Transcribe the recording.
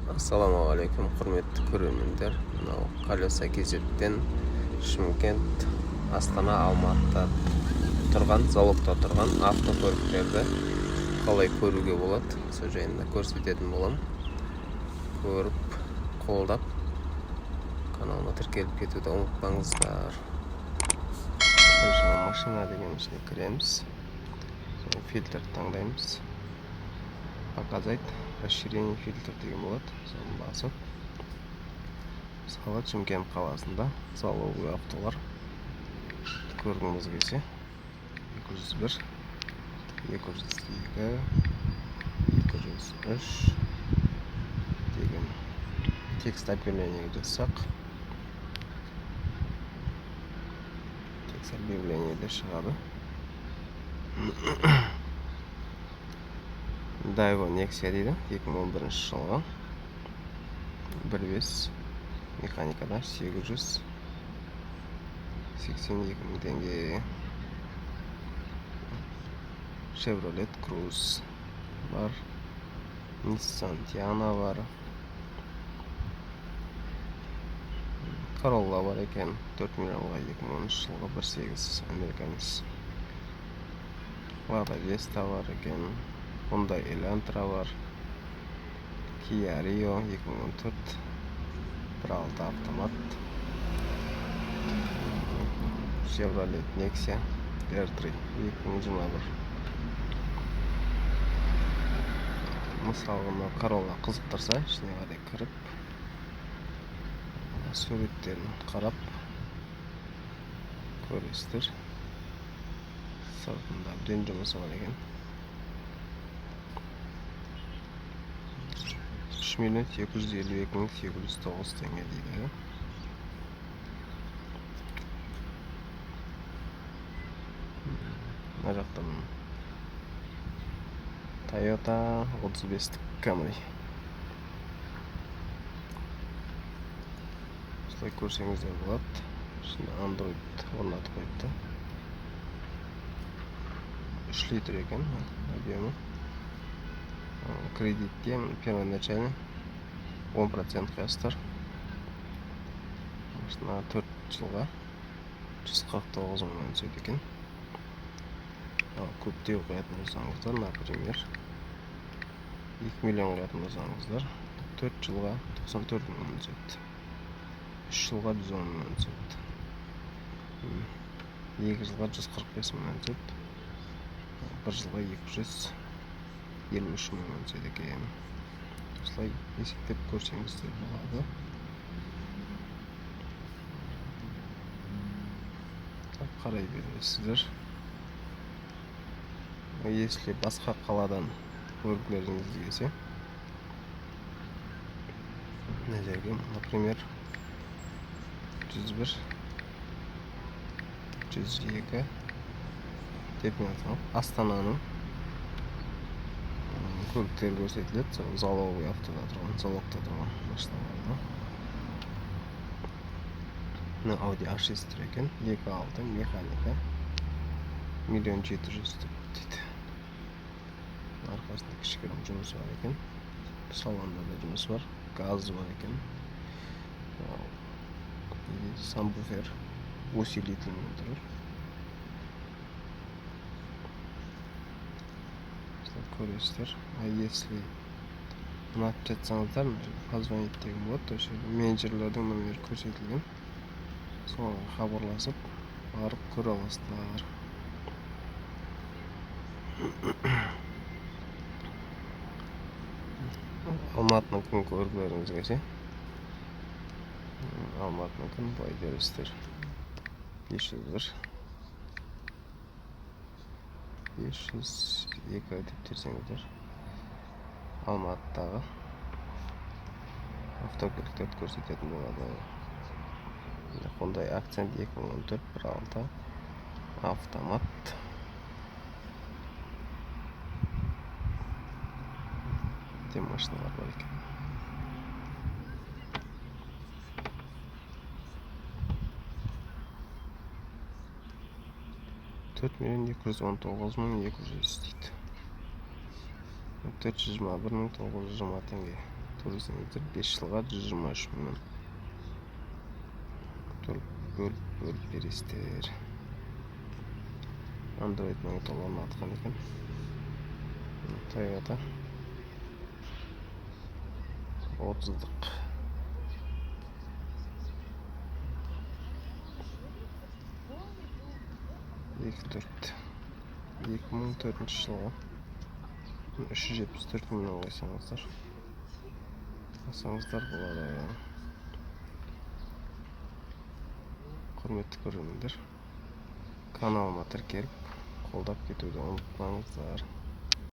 Ассалаумағалейкум, құрметті көрермендер! Мынау Колеса kz-тен Шымкент, Астана, Алматыда тұрған, залогта тұрған автокөліктерді қалай көруге болады, сол жайында көрсететін боламын. Көріп, қолдап, каналыма тіркеліп кетуді ұмытпаңыздар. Бірінші «Машина» деген ішіне кіреміз және фильтр таңдаймыз. «Показать расширенный фильтр» деген болады, соны басып, мысалы, Шымкент қаласында залоговый автолар көргіңіз келсе, 201, 202, 203 деген текст объявление жазсақ, текст объявление де шығады. Daewoo Nexia дейді, 2011 жылғы, 1.5 механикада, 882 мың теңге. Chevrolet Cruze бар, Nissan Teana бар, Corolla бар екен 4 миллионға, 2013 жылғы, 1.8 американец. Lada Vesta бар екен, Hyundai Elantra бар, Kia Rio 2014, 1.6 автомат, Chevrolet Nexia R3 2021. Мысалға, мына Corolla қызықтырса, ішіне қарай кіріп, суреттерін қарап көресіздер. Сыртында әбден жұмысы бар екен. 3 852 809 теңге дейді. Мына жақтан Тойота 35-тік Camry. Осылай көрсеңіздер болады. Ішіне Android орнатып қойыпты. 3 литр екен объемы. Кредитке первоначально 10% құясыздар. Машина 4 жылға 149 мыңнан түседі екен. Ал көптеу құятын болсаңыздар, например, 2 миллион құятын болсаңыздар, 4 жылға 94 мыңнан түседі, 3 жылға 110 мыңнан түседі, 2 жылға 145 мыңнан түседі, 1 жылға 253 мыңнан түседі екен. Осылай есептеп көрсеңіздер болады. Қарай бересіздер. Если басқа қаладан көргілеріңіз келсе, мына жерге, например, 101, 102 деп Астананың көліктері көрсетіледі. Сол залоговый автода тұрған, залогта тұрған машиналар. Мына Audi A6 тұр екен, 2.6 механика, 1 700 000 деп дейді. Арқасында кішігірім жұмысы бар екен, салонда да жұмысы бар, газ бар екен, сабвуфер усилительмен тұр. Көресіздер. А если ұнатып жатсаңыздар, мына жерде «Позвонить» деген болады. Осы жерде менеджерлердің номері көрсетілген, соған хабарласып, барып көре аласыздар. Алматыныкін көргілеріңіз келсе, Алматыныкін былай тересіздер: 501, 502 деп терсеңіздер, Алматыдағы автокөліктерді көрсететін болады. Hyundai Accent 2014, 1.6 автомат. Де машиналар бар екен. 4 219 200 дейді. 421 920 теңге. Төлесеңіздер, 5 жылға 123 мыңнан төлеп, бөліп бөліп бересіздер. Андроид магнитола орнатқан екен. Тойота 30-дық, 2,4, 2004 жылғы, 374 мыңнан қойсаңыздар, алсаңыздар болады. Құрметті көрермендер, каналыма тіркеліп, қолдап кетуді ұмытпаңыздар.